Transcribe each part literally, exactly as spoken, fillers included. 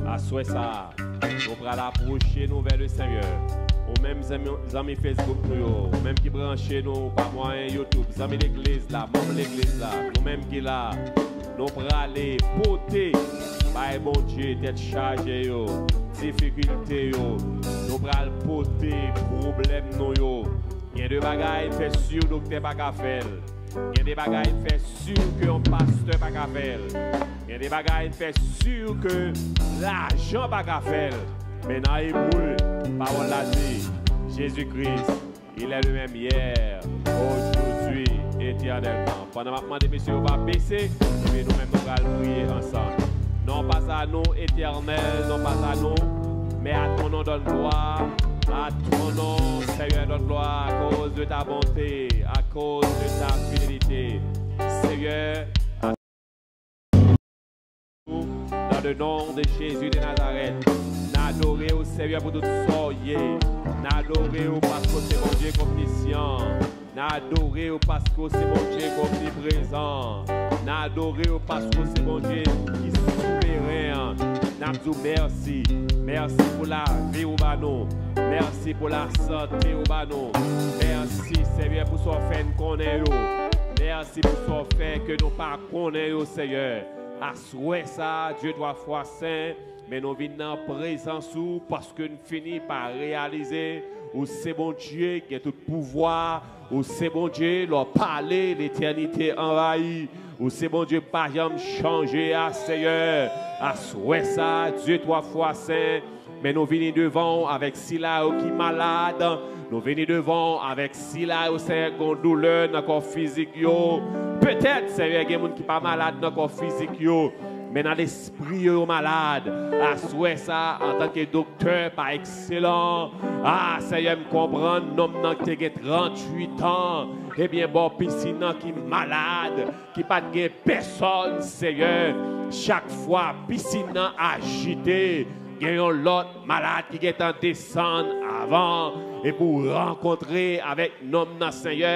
Aswè sa a, nou pral apwoche nou vè le Senyè. Ou menm zanmi, zanmi Facebook nou yo, ou menm ki branche nou pa mwayen YouTube, zanmi legliz la, manm legliz la, nou menm ki la, nou prale pote bay Bondye tèt chaje yo, difikilte yo. Nou pral pote pwoblèm nou yo. Gen de bagay n fè si doktè pa ka fè l. Gen de bagay n fè si ke yon pastè pa ka fè l. Gen de bagay n fè si ke lajan pa ka fè l. Men nan Ebre, pawòl la di, Jezi Kris, il est le même hier, aujourd'hui, éternellement. Pandan m ap mande mesye yo pa bese, epi nou menm nou pral priye ansanm. Non pas à nous, Éternel, non pas à nous, mais à ton nom donne gloire, à ton nom, Seigneur, donne gloire à cause de ta bonté, à cause de ta fidélité. Seigneur, à dans le nom de Jésus de Nazareth, n adore w, Seyè, pou tout sa w ye. N adore w paske w se Bondye k omnisyan. N adore w paske w se Bondye k omniprezan. N adore w paske w se Bondye ki souveren an. N ap di w mèsi. Mèsi pou lavi ou ba nou. Mèsi pou lasante ou ba nou. Mèsi, Seyè, pou sa w fè n konnen yo. Mèsi pou sa w fè ke nou pa konnen yo, Seyè. Aswè sa a, Dye twa fwa sen, men nou vin nan prezans ou paske n fini pa reyalize ou se Bondye ki gen tout pouvwa, ou se Bondye, lè w pale, letènite anvayi, ou se Bondye k pa janm chanje a, Seyè. Aswè sa a, Dye twa fwa sen, men nou vini devan w avèk sila yo ki malad. Nou vini devan w avèk sila yo, Seyè, ki gen doulè nan kò fizik yo. Petèt, Seyè, gen moun ki pa malad nan kò fizik yo, men nan lespri yo, yo malad. Aswè sa a, antanke doktè pa ekselan, a, Seyè, m konprann nonm nan ki te gen tranntuit an, ebyen, bò pisin nan ki malad, ki pa t gen pèsòn, Seyè. Chak fwa pisin nan ajite, gen yon lòt malad ki gentan desann avan, epi w rankontre avèk nonm nan, Seyè,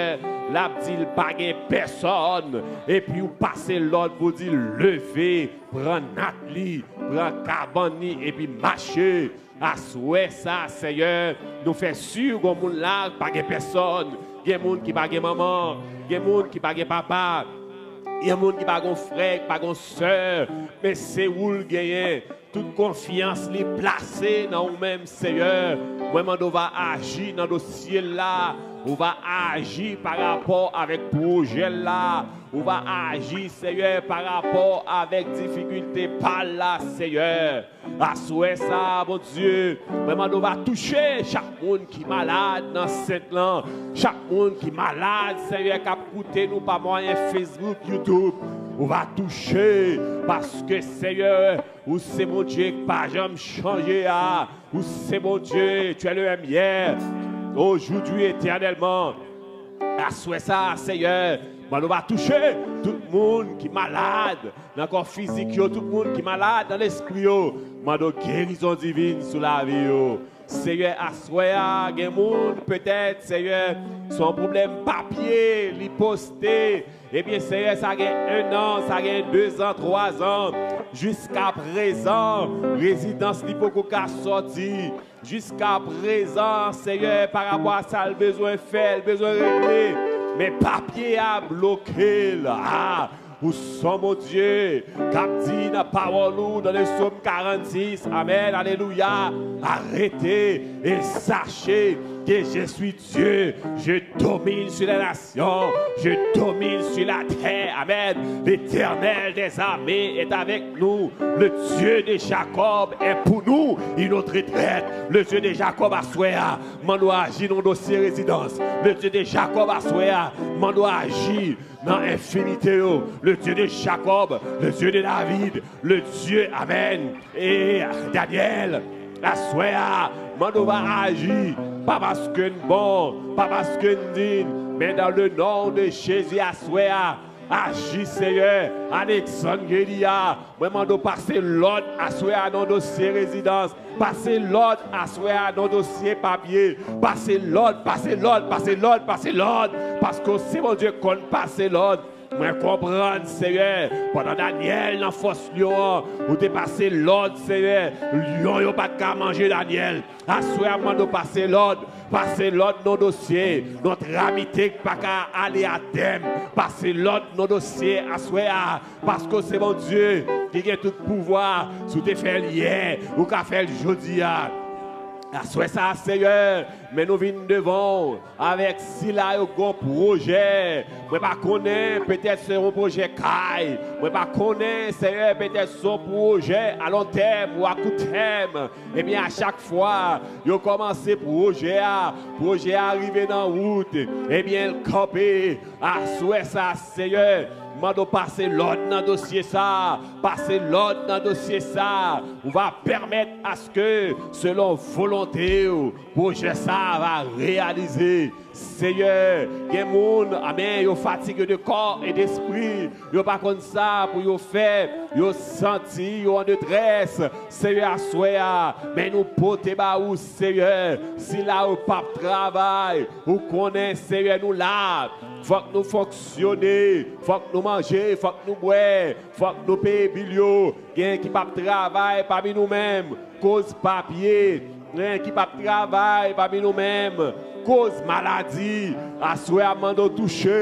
l ap di l pa gen pèsòn, epi w pase lòd pou w di l leve, pran nat li, pran kabann li, epi mache. Aswè sa, Seyè, nou fè si gen moun la k pa gen pèsòn, gen moun ki pa gen manman, gen moun ki pa gen papa, gen moun ki pa gen frè, ki pa gen sè, men se ou l genyen. Tout konfyans li plase nan ou menm, Seyè. Mwen mande w va aji nan dosye l la. Ou va aji pa rapò avèk pwojè l la. Ou va aji, Seyè, pa rapò avèk difikilte pa l la, Seyè. Aswè sa a, Bondye, mwen mande w va touche chak moun ki malad nan sent lan. Chak moun ki malad, Seyè, k ap koute nou pa mwayen Facebook, YouTube. Ou va touche, paske, Seyè, ou se Bondye k pa janm chanje a. Ou se Bondye, tu es le même hier, aujourd'hui, éternellement. Aswè sa a, Seyè, mande w va touche tout moun ki malad nan kò fizik yo, tout moun ki malad nan lespri yo. Mande w gerizon divin sou lavi yo. Seyè, aswè a, gen moun, petèt, Seyè, se yon pwoblèm papye, li poste. Ebyen, Seyè, sa gen en an, sa gen de zan, twa zan. Jiska prezan, rezidans li poko ka sòti. Jiska prezan, Seyè, pa rapò a sa l bezwen fè, l bezwen regle. Men papye a bloke l. A, ou se yon Bondye k ap di nan pawòl ou, dans le psaume quarante-six, amèn, alelouya, arrêtez et sachez que je suis Dieu, je domine sur les nations, je domine sur la terre. Amen. L'Éternel des armées est avec nous. Le Dieu de Jacob est pour nous une autre retraite. Le Dieu de Jacob, aswè a, mande w aji nan dosye rezidans. Le Dieu de Jacob, aswè a, mande w aji nan enfimite yo. Le Dieu de Jacob, le Dieu de David, le Dieu, amen. E Daniel, aswè a, mande w va aji, pa paske n bon, pa paske n din, men dans le nom de Jésus, aswè a, aji, Seyè. Alexandre Gelia, mwen mande w pase lòd aswè a nan dosye rezidans. Pase lòd aswè a nan dosye papye. Pase lòd, pase lòd, pase lòd, pase lòd. Paske w se Bondye k konn pase lòd. Mwen konprann, Seyè, pandan Danyèl nan fòs lyon an, ou te pase lòd, Seyè, lyon yo pa t ka manje Danyèl. Aswè a, m mande w pase lòd, pase lòd nan dosye, nan tramite k pa ka ale a tèm. Pase lòd nan dosye aswè a, paske w se Bondye ki gen tout pouvwa. Si w te fè l yè, ou ka fè l jodi a. Aswè sa a, Seyè, men nou vin devan w avèk sila yo gon pwojè. Mwen pa konnen, petèt se yon pwojè kay. Mwen pa konnen, Seyè, petèt se yon pwojè a lon tèm ou a kou tèm. Ebyen, a chak fwa yo kòmanse pwojè a, pwojè a rive nan wout, ebyen, l kanpe. Aswè sa, Seyè, mande w pase lòd nan dosye sa, pase lòd nan dosye sa. Ou va pèmèt aske, selon volonte w, pwojè sa va reyalize. Seyè, gen moun, amèn, yo fatige de kò e despri, yo pa konn sa pou yo fè, yo santi yo an detrès. Seyè, aswè a, men nou pote ba ou, Seyè, sila yo p ap travay, ou konnen, Seyè, nou la. Fòk nou fonksyone, fòk nou manje, fòk nou bwè, fòk nou peye bil yo. Gen ki p ap travay pami nou menm, koz papye. Gen ki p ap travay pami nou menm, koz maladi. Aswè a, mande w touche,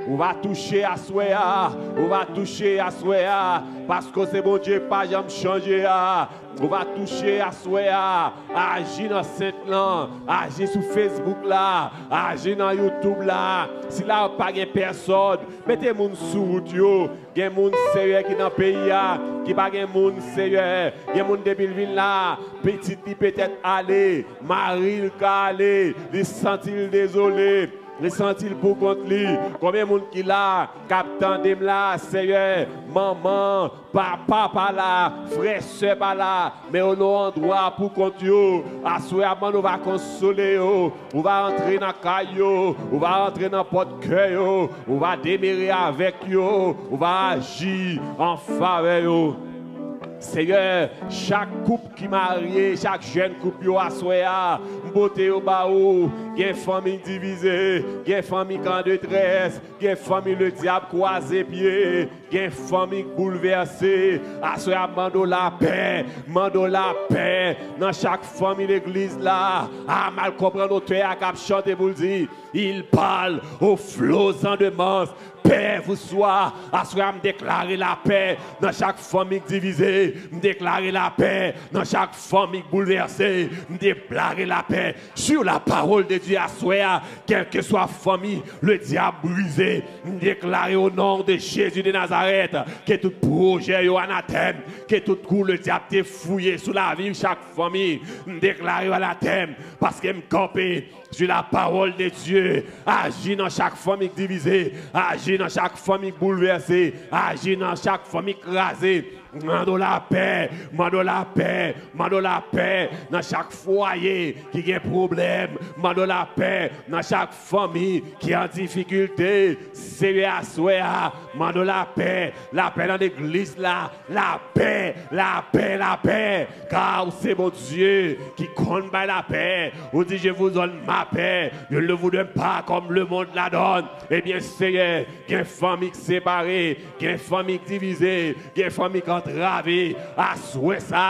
ou va touche aswè a, ou va touche aswè a, paske w se Bondye k pa janm chanje a. Ou va touche aswè a. Aji nan sent lan, aji sou Facebook la, aji nan YouTube la. Sila yo pa gen pèsòn, mete moun sou wout yo. Gen moun, Seyè, ki nan peyi a, ki pa gen moun, Seyè. Gen moun depi l vin la, pitit li petèt ale, mari l ka ale, li santi l dezole. Li santi l pou kont li. Konbyen moun ki la k ap tande m la, Seyè? Manman, papa pa la, frè, sè pa la, men yo nan yon andwa pou kont yo. Aswè a, mande w va konsole yo, ou va antre nan kay yo, ou va antre nan pòt kè yo, ou va demere avèk yo, ou va aji an favè yo. Seyè, chak koup ki marye, chak jèn koup yo aswè a, m pote yo ba ou. Gen fanmi k divize, gen fanmi k an detrès, gen fanmi ledyab kwaze pye, gen fanmi k boulvèse. Aswè a, mande w lapè, mande w lapè nan chak fanmi legliz la. A, mal konprann otè a k ap chante pou l di, Il parle aux flots en demande. Paix vous soit. Aswè a, m deklare lapè nan chak fanmi k divize. M deklare lapè nan chak fanmi k boulvèse. M deklare lapè sur la parole de Dieu aswè a. Kèlkeswa fanmi ledyab brize, m deklare o non de Jezi de Nazarèt, ke tout pwojè yo anatèm, ke tout kou ledyab te fouye sou lavi chak fanmi, m deklare yo anatèm, paske m kanpe sur la parole de Dieu. Aji nan chak fanmi k divize, aji nan chak fanmi k boulvèse, aji nan chak fanmi k kraze. Mande w lapè, mande w lapè, mande w lapè nan chak fwaye ki gen pwoblèm. Mande w lapè nan chak fanmi ki an difikilte. Seyè, aswè a, mande w lapè, lapè nan legliz la, lapè, lapè, lapè. Ka ou se Bondye ki konn bay lapè. Ou di, je vous donne ma paix, je ne vous donne pas comme le monde la donne. Ebyen, Seyè, gen fanmi k separe, gen fanmi k divize, gen fanmi k antrave. Aswè sa,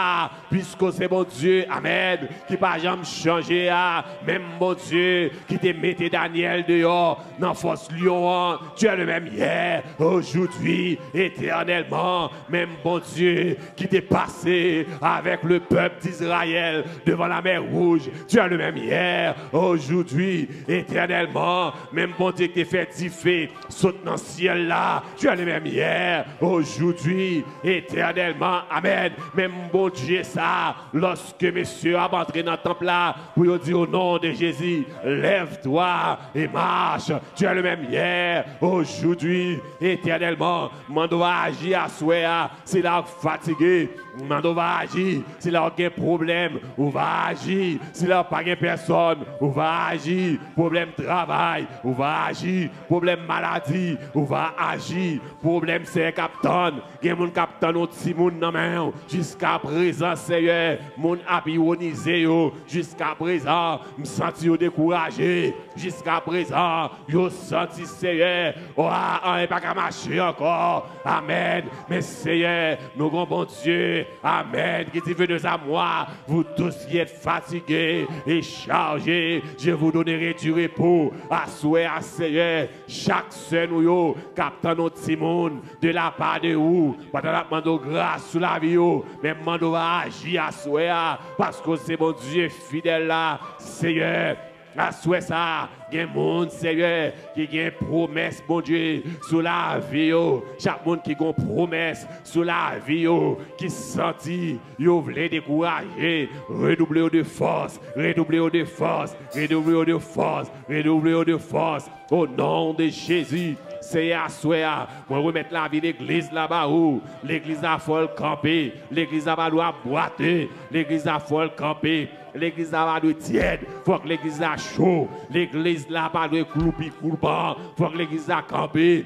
piske w se Bondye, amèn, ki pa janm chanje a, menm Bondye ki te mete Danyèl deyò nan fòs lyon an, tu es le même hier, aujourd'hui, éternellement. Menm Bondye ki te pase avèk le pèp d'Izrayèl devan lamè wouj, tu es le même hier, aujourd'hui, éternellement. Menm Bondye ki te fè dife sot nan syèl la, tu es le même hier, aujourd'hui, éternellement. Amèn. Menm Bondye sa, lòske mesye yo ap antre nan tanp la, pou yo di, au nom de Jésus, lève-toi et marche. Tu es le même hier, aujourd'hui, éternellement. Mande w aji aswè a, sila k fatige, M mande w va aji. Si la w gen pwoblèm, ou va aji. Si la w pa gen pèsòn, ou va aji. Pwoblèm travay, ou va aji. Pwoblèm maladi, ou va aji. Pwoblèm, Seyè, k ap tann. Gen moun k ap tann yon timoun nan men w. Jiska prezan, Seyè, moun ap iwonize yo. Jiska prezan, m santi yo dekouraje. Jiska prezan, yo santi, Seyè, o, a, anyen pa ka mache ankò. Amèn. Men, Seyè, nou gon Bondye, amèn, ki di, venez à moi, vous tous qui êtes fatigués et chargés, je vous donnerai du repos. Aswè a, Seyè, chak sè nou yo k ap tann yon timoun de la part de ou, pandan n ap mande w gras sou lavi yo, men m mande w aji aswè a, paske w se Bondye fidèl la, Seyè. Aswè sa a, gen moun, Seyè, ki gen pwomès Bondye sou lavi yo. Chak moun ki gon pwomès sou lavi yo, ki santi yo vle dekouraje, redouble yo de fòs, redouble yo de fòs, redouble yo de fòs, redouble yo de fòs. O non de Jezi, Seyè, aswè a, mwen remèt lavi legliz la ba ou. Legliz la fò l kanpe. Legliz la pa dwe ap bwate. Legliz la fò l kanpe. Legliz la pa dwe tyèd. Fòk legliz la cho. Legliz la pa dwe kloupi koulban. Fòk legliz la kanpe.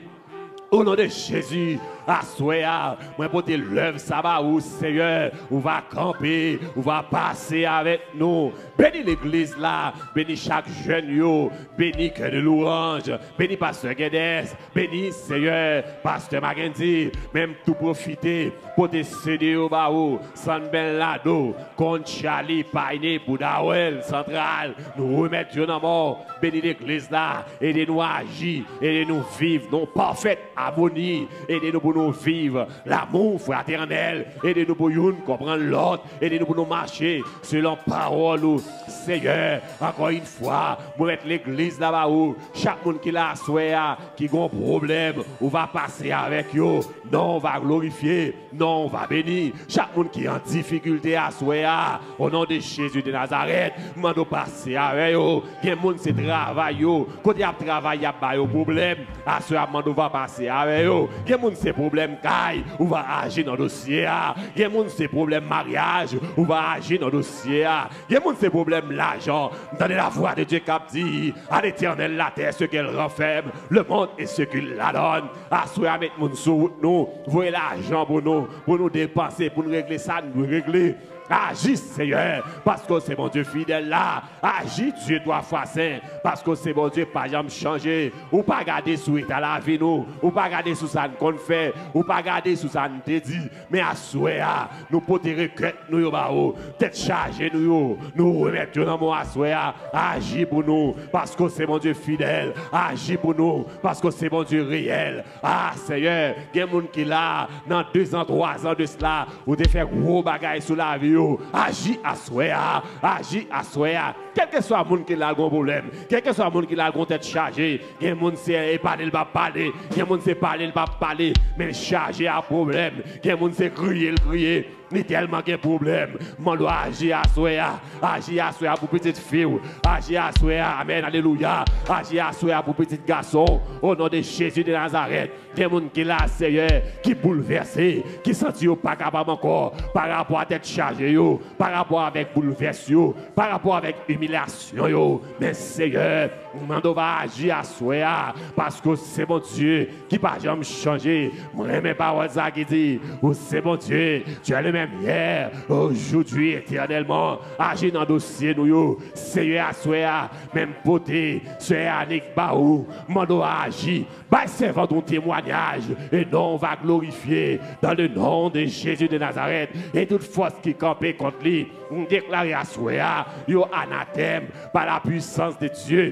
O non de Jezi, aswè a, mwen pote lèv sa ba ou, Seyè. Ou va kanpe, ou va pase avèk nou. Beni legliz la, beni chak jèn yo, beni kè de louwanj, beni pastè Gèdès, beni, Seyè, pastè Makendy. Men m tou pwofite pote C D yo ba ou, San Ben Lado, Kon Charlie, Payne, Boudawèl, Santral, nou remèt yo nan men w. Beni legliz la, ede nou aji, ede nou viv nan pafèt amoni, ede nou pou nou viv lanmou fratènèl, ede nou pou youn konprann lòt, ede nou pou nou mache selon pawòl ou, Seyè. Ankò yon fwa, mwen remèt legliz la ba ou, chak moun ki la aswè a, ki gon pwoblèm, ou va pase avèk yo, non w va glorifye, non w va beni. Chak moun ki an difikilte aswè a, o non de Jezi de Nazarèt, m mande w pase avè yo. Gen moun se travay yo, kote y ap travay y ap ba yo pwoblèm. Aswè a m mande w va pase avè yo. Gen moun se pwoblèm kay, ou va aji nan dosye a. Gen moun se pwoblèm maryaj, ou va aji nan dosye a. Gen moun se pwoblèm lajan. M tande lavwa de Dye k ap di, à l'Éternel la terre, ce qu'elle renferme, le monde et ce qu'il adonne. Aswè a met moun sou wout nou, voye lajan pou nou, pou nou depanse, pou nou regle sa nou dwe regle. Aji, Seyè, paske w se Bondye fidèl la. Aji, Dye twa fwa sen, paske w se Bondye pa janm chanje. Ou pa gade sou eta lavi nou, ou pa gade sou sa n konn fè, ou pa gade sou sa n te di. Men aswè a, nou pote rekèt nou yo ba ou, tèt chaje nou yo, nou remèt yo nan men w aswè a. Aji pou nou, paske w se Bondye fidèl. Aji pou nou, paske w se Bondye reyèl. A, Seyè, gen moun ki la, nan dezan, twazan de sila, ou te fè gwo bagay sou lavi yo. Aji aswè a, aji aswè a. Kèlkeswa moun ki la l gon pwoblèm, kèlkeswa moun ki la l gon tèt chaje, gen moun se e pale l p ap pale, gen moun se pale l p ap pale, men l chaje ak pwoblèm, gen moun se kriye l kriye, li tèlman gen pwoblèm. M mande w aji aswè a, aji aswè a pou pitit fi w, aji aswè a, amèn, alelouya, aji aswè a pou pitit gason w, o non de Jezi de Nazarèt. Gen moun ki la, Seyè, ki boulvèse, ki santi yo pa kapab ankò, pa rapò a tèt chaje yo, pa rapò avèk boulvès yo, pa rapò avèk imilyasyon yo. Men, Seyè, m mande w va aji aswè a, paske w se Bondye ki pa janm chanje. Mwen renmen pawòl sa ki di, ou se Bondye, tu es le même hier, aujourd'hui, éternellement. Aji nan dosye nou yo, Seyè, aswè a, men m pote sè Anik ba ou, m mande w aji. Bay sèvant yon temwanyaj, e non w va glorifye, dans le nom de Jésus de Nazareth. E tout fòs ki kanpe kont li, m deklare aswè a, yo anatèm, par la puissance de Dieu.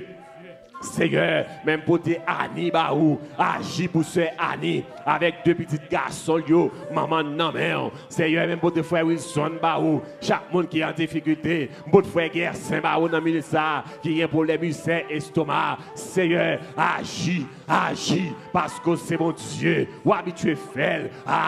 Seyè, men m pote Ani ba ou, aji pou sè Ani, avèk de pitit gason l yo, manman n nan men w. Seyè, men m pote frè Wilson ba ou, chak moun ki an difikilte, m pote frè Gersen ba ou nan minit sa a, ki gen pwoblèm isè, estoma. Seyè, aji, aji, paske w se Bondye, w abitye fè l. A,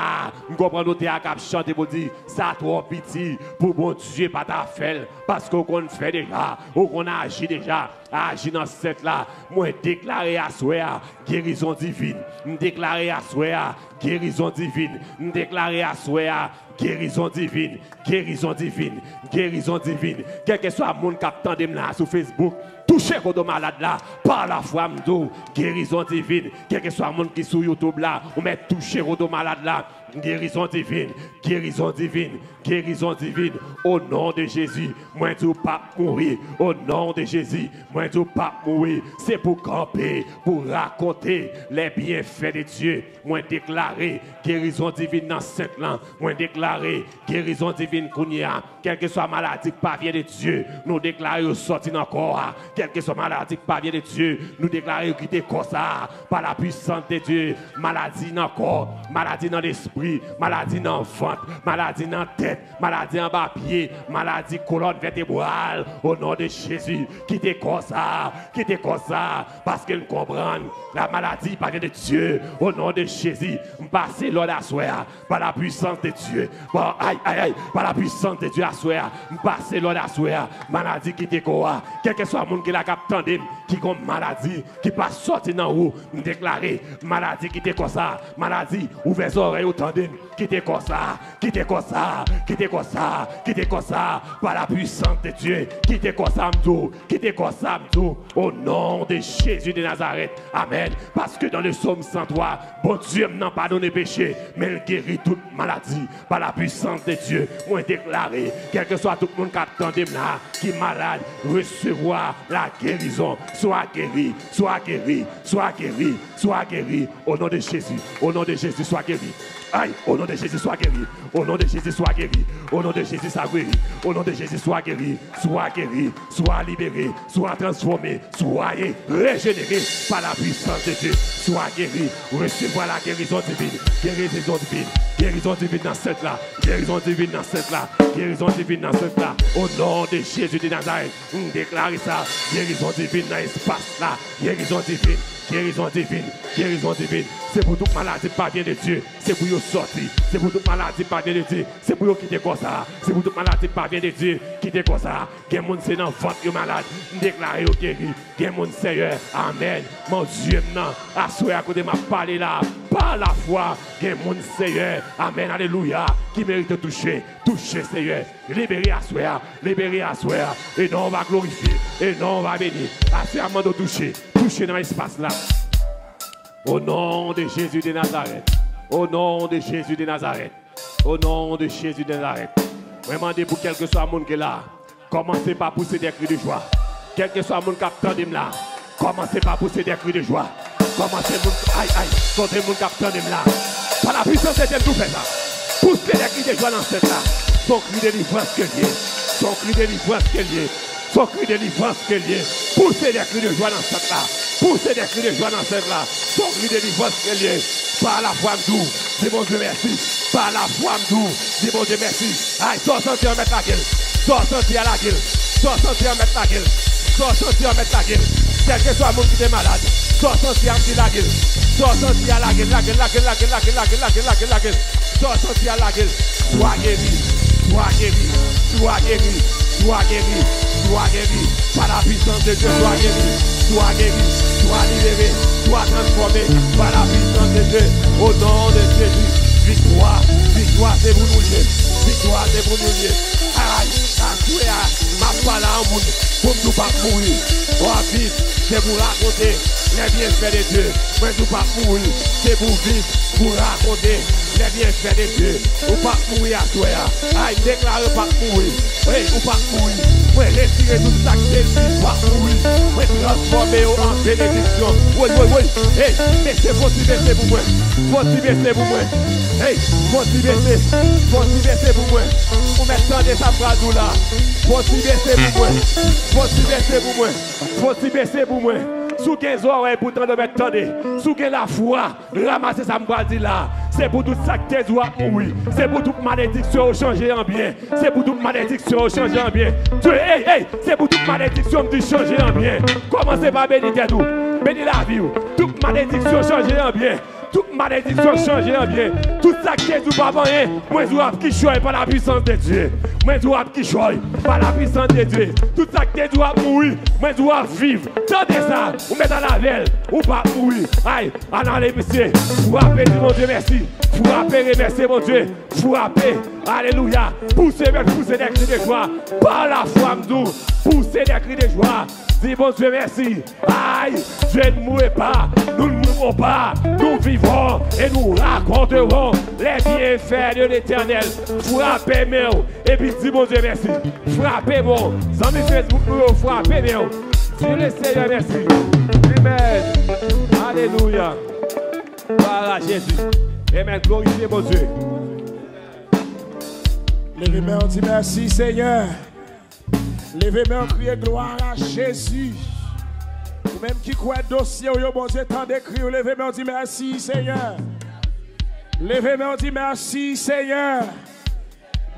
m konprann otè a k ap chante pou di, sa twò piti pou Bondye pa ta fè l, paske w konn fè deja, ou konn aji deja. Aji nan sèt la, mwen deklare aswè a, gerizon divin. M deklare aswè a, Gerizon divin. M deklare aswè a, gerizon divin, gerizon divin, gerizon divin. Kèlkeswa moun k ap tande m la sou Facebook, touche kodo malad la, pa lafwa m di w, gerizon divin. Kèlkeswa moun ki sou YouTube la, ou mèt touche kodo malad la, gerizon divin, gerizon divin, gerizon divin. O non de Jezi, mwen di w p ap mouri. O non de Jezi, mwen di w p ap mouri. Se pou kanpe, pou rakonte les bienfaits de Dieu. Mwen deklare gerizon divin nan sent lan. Mwen deklare gerizon divin kounye a. Kèlkeswa maladi k pa vyen de Dye, nou deklare yo sòti nan kò a. Kèlkeswa maladi k pa vyen de Dye, nou deklare yo kite kò sa a. Par la puissance de Dieu, maladi nan kò, maladi nan lespri, maladi nan vant, maladi nan tèt, maladi anba pye, maladi kolòn vètebral, o non de Jezi, kite kò sa a, kite kò sa a, paske n konprann, la maladie pa vyen de Dye, o non de Jezi, m pase lòd aswè a, par la puissance de Dieu, par, ay, ay, ay, par la puissance de Dieu aswè a, m pase lòd aswè a, maladi kite kò a, kèlkeswa moun ki la k ap tande m, ki gon maladi, ki pa sòti nan ou, m deklare, maladi kite kò sa, maladi, ouvè zòrèy ou tande m, kite kò sa, kite kò sa, kite kò sa, kite kò sa, par la puissance de Dieu, kite kò sa m di w, kite kò sa m di w, o non de Jezi de Nazarèt, amèn, paske dans le psaume cent trois, Bondye m nan padone peche, men l geri tout maladi, par la puissance de Dieu, mwen deklare, kèlkeswa tout moun k ap tande m la, ki malad, resevwa la gerizon, swa geri, swa geri, swa geri, swa geri, o non de Jezi, o non de Jezi, swa geri. Ay, o non de Jezi, swa geri, o non de Jezi, swa geri, o non de Jezi, swa geri, o non de Jezi, swa geri, swa geri, swa libere, swa transfòme, swa rejenere, par la puissance de Dieu, swa geri, resevwa la gerizon divin, gerizon divin, gerizon divin nan sent la, gerizon divin nan sent la, gerizon divin nan sent la, o non de Jezi de Nazarèt, m deklare sa, gerizon divin nan espas la, gerizon divin, gerizon divin, gerizon divin, se pou tout maladi pa vyen de Dye, se pou yo sòti, se pou tout maladi pa vyen de Dye, se pou yo kite kò sa, se pou tout maladi pa vyen de Dye, kite kò sa, gen moun se nan vant yo malad, m deklare yo geri, gen moun Seyè, amèn, Bondye m nan, aswè a kote m ap pale la, pa lafwa, gen moun Seyè, amèn, alelouya, ki merite touche, touche Seyè, libere aswè a, libere aswè a, e non w va glorifye, e non w va beni, aswè a mande w touche, touche nan espas la, o non de Jezi de Nazarèt, o non de Jezi de Nazarèt. O non de Jezi de Nazarèt, mwen mande pou kèlkeswa moun ki la, kòmanse pa pouse des cris de joie. Kèlkeswa moun k ap tande m la, kòmanse pa pouse des cris de joie. Kòmanse moun, ay, ay, kote moun k ap tande m la. Par la puissance de Dieu, nou fè sa. Pouse des cris de joie nan sent la. Se yon kri delivrans ke l ye. Se yon kri delivrans ke l ye. Se yon kri delivrans ke l ye. Pouse des cris de joie nan sent la. Pouse des cris de joie nan sent la. Se yon kri delivrans ke l ye. Pa lafwa m di w, di Bondye mèsi. Pa lafwa m di w, di Bondye mèsi. Ay, sa w santi an mèt lage l. Sa w santi a lage l. Sa w santi an mèt lage l. Sa w santi an mèt lage l. Kèlkeswa moun ki te malad, sa w santi a m di lage l. Sa w santi a lage l, lage l, lage l, lage l, lage l, lage l, lage l, lage l, lage l. Sa w santi a lage l. Swa geri, swa geri, swa geri, swa geri, swa geri. Par la puissance de Dieu, swa geri, swa geri, swa libere, swa transfòme. Par la puissance de Dieu, au nom de Jésus. Viktwa, viktwa se pou nou ye. Viktwa se pou nou ye. Ay, aswè a, m ap pale a yon moun pou m di w p ap mouri. W ap viv, se pou rakonte les bienfaits de Dieu. Mwen di w p ap mouri, se pou viv, pou rakonte les bienfaits de Dieu. Ou p ap mouri aswè a. Ay, m deklare w p ap mouri. Wi, ou p ap mouri. Mwen retire tout sa k te di w p ap mouri. Mwen transfòme yo an benediksyon. Woy, woy, woy. Hey, mesye, fon ti bese pou mwen. Fon ti bese pou mwen. Hey, fon ti bese. Fon ti bese pou mwen. Ou mèt tande sa m pral di w la. Fon ti bese pou mwen. Fon ti bese pou mwen. Fon ti bese pou mwen. Si w gen zòrèy pou tande, ou mèt tande. Si w gen lafwa, ranmase sa m pral di la. Se pou tout sa k te di w ap mouri. Se pou tout malediksyon yo chanje an byen. Se pou tout malediksyon yo chanje an byen. Dye, hey, hey, se pou tout malediksyon m di chanje an byen. Kòmanse pa beni tèt ou. Beni lavi w. Tout malediksyon chanje an byen. Tout Malediksyon chanje an byen. Tout sa ki te di w p ap anyen, mwen di w ap kichòy pa la puissance de Dieu. Mwen di w ap kichòy pa la puissance de Dieu. Tout sa ki te di w ap mouri, mwen di w ap viv. Tande sa, ou mèt al avè l, ou p ap mouri. Ay, al ale, mesye. Frape, di Bondye mèsi. Frape, remèsye Bondye. Frape. Alelouya. Pouse, mèt pouse dè kri de jwa. Pa lafwa, m di w, pouse dè kri de jwa. Di Bondye mèsi. Ay, Dieu ne mourut pas, nous ne mourrons pas, nous vivons et nous raconterons les bienfaits de l'Éternel. Frape men w, epi di Bondye mèsi. Frape men w. Zanmi Facebook nou yo, frape men w. Di le Seigneur mèsi. Amen. Alelouya. Gloire à Jésus. Amen. Glorifye Bondye. Leve men w, di mèsi, Senyè. Leve men w, kriye, "Gloire à Jésus." Ou menm ki kwè dosye w yo, Bondye tande kri w, leve men w, di, "Mèsi, Senyè." Leve men w, di, "Mèsi, Senyè."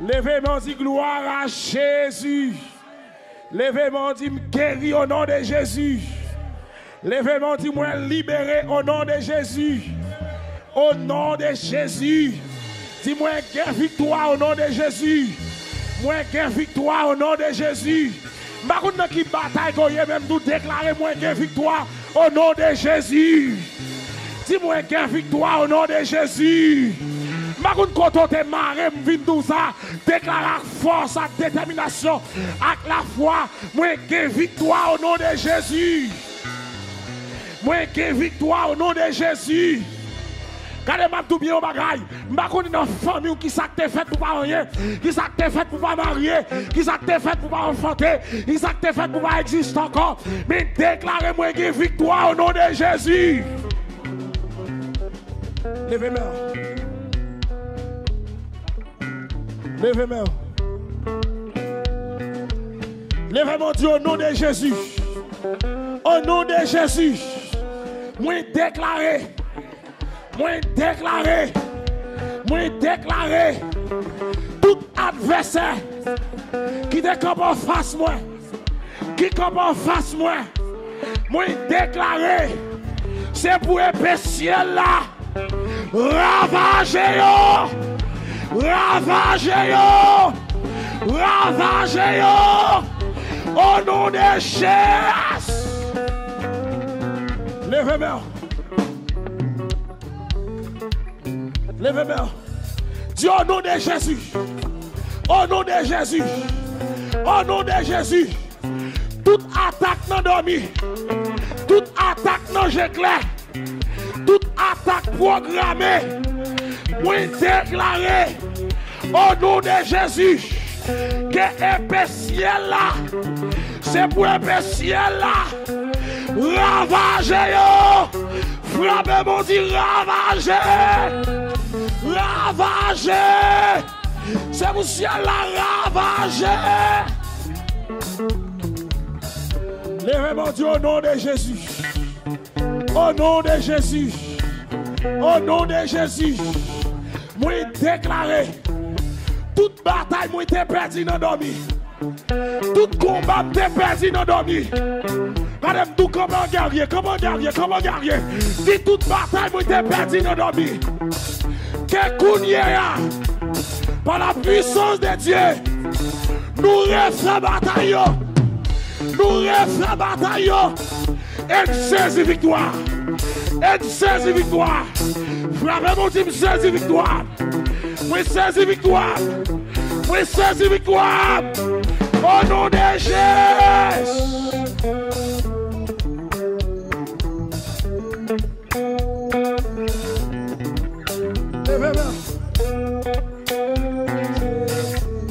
Leve men w, di, "Gloire à Jésus." Leve men w, di, "M geri o non de Jezi." Leve men w, di, "Mwen libere o non de Jezi." O non de Jezi. Di, "Mwen gen viktwa o non de Jezi." Mwen gen viktwa o non de Jezi. M pa konn nan ki batay ke w ye, men m tou deklare, "Mwen gen viktwa o non de Jezi." Di, "Mwen gen viktwa o non de Jezi." M pa konn kote w te mare, m vin di w sa. Deklare ak fòs, ak detèminasyon, ak lafwa, "Mwen gen viktwa o non de Jezi." Mwen gen viktwa o non de Jezi. Gade, m ap di w byen yon bagay. M pa konnen nan fanmi w ki sa k te fèt pou pa anyen, ki sa k te fèt pou pa marye, ki sa k te fèt pou pa anfante, ki sa k te fèt pou pa egziste ankò. Men deklare, "Mwen gen viktwa o non de Jezi." Leve men w. Leve men w. Leve men w, di, "O non de Jezi. O non de Jezi. Mwen deklare. Mwen deklare. Mwen deklare. Tout advèsè ki te kanpe anfas mwen, ki kanpe anfas mwen, mwen deklare, se pou epe syèl la ravaje yo, ravaje yo, ravaje yo, o non de Jezi." Leve men w. Leve men w. Di, "O non de Jezi. O non de Jezi. O non de Jezi." Tout atak nan dòmi, tout atak nan je klè, tout atak pwograme, mwen deklare, o non de Jezi, ke epe syèl la, se pou epe syèl la ravaje yo. Frape men w, di, "Ravaje! Ravaje!" Se pou syèl la ravaje. Leve men w, di, "O non de Jezi. O non de Jezi. O non de Jezi. Mwen deklare tout batay mwen te pèdi nan dòmi. Tout konba m te pèdi nan dòmi." Gade m tou, kanpe an gèrye, kanpe an gèrye, kanpe an gèrye. Di, "Tout batay mwen te pèdi nan dòmi, ke kounye a, pa la puissance de Dieu, nou refè batay yo. Nou refè batay yo. E n sezi viktwa. E n sezi viktwa. Frape men w, di, 'M sezi viktwa. Mwen sezi viktwa. Mwen sezi viktwa. O non de Jezi.'" Leve men w.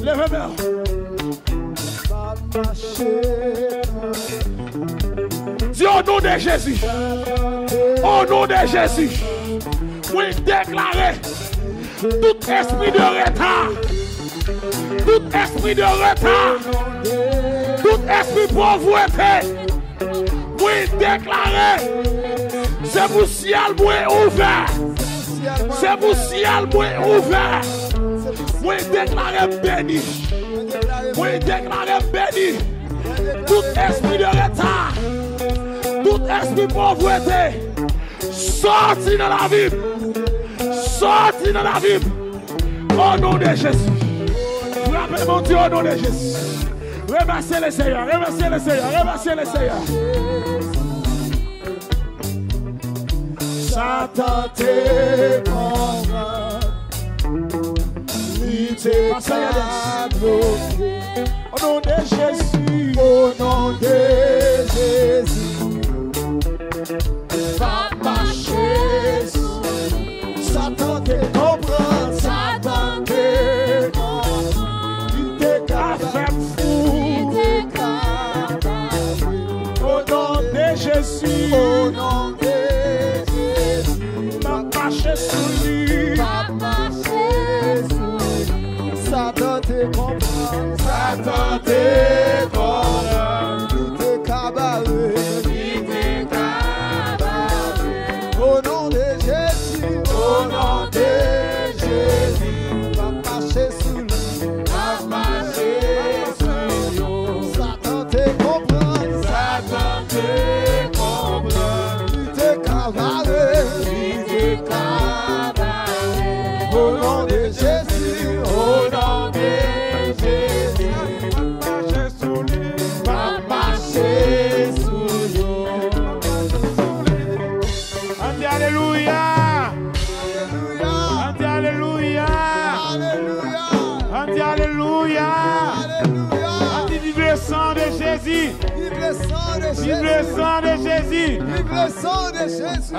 Leve men w. Di, "O non de Jezi. O non de Jezi. Mwen deklare tout espri de reta, tout espri de reta, tout espri povrete, mwen deklare, se pou syèl mwen ouvè. Se pou syèl mwen ouvè. Mwen deklare m beni. Mwen deklare m beni. Tout espri de reta, tout espri povrete, sòti nan lavi m. Sòti nan lavi m. O non de Jezi. Frape Bondye o non de Jezi. Remèsye le Seyè, remèsye le Seyè, remèsye le Seyè. Satan te konprann, li te ka bloke. O non de Jezi. O non de Jezi. M ap mache sou li. Satan te konprann, Satan te konprann. Li te ka fè m fou. Li te ka ba m. O non de Jezi. O non de Jezi. M ap mache sou li. M ap mache sou li. Satan te konprann. Satan te konprann. Li te ka bare. Li te ka bare. O non de Jezi. O non de Jezi. M ap mache sou li. M ap mache sou yo. Satan te konprann. Satan te konprann. Li te ka bare. Li te ka bare. O non de Jezi. O non de Jezi. M ap mache sou li. M ap mache sou yo. Ann di alelouya. Ann di alelouya. Ann di alelouya. Ann di vive le sang de Jésus. Vive le sang de Jésus. Vive le sang de Jésus. Vive le sang de Jésus.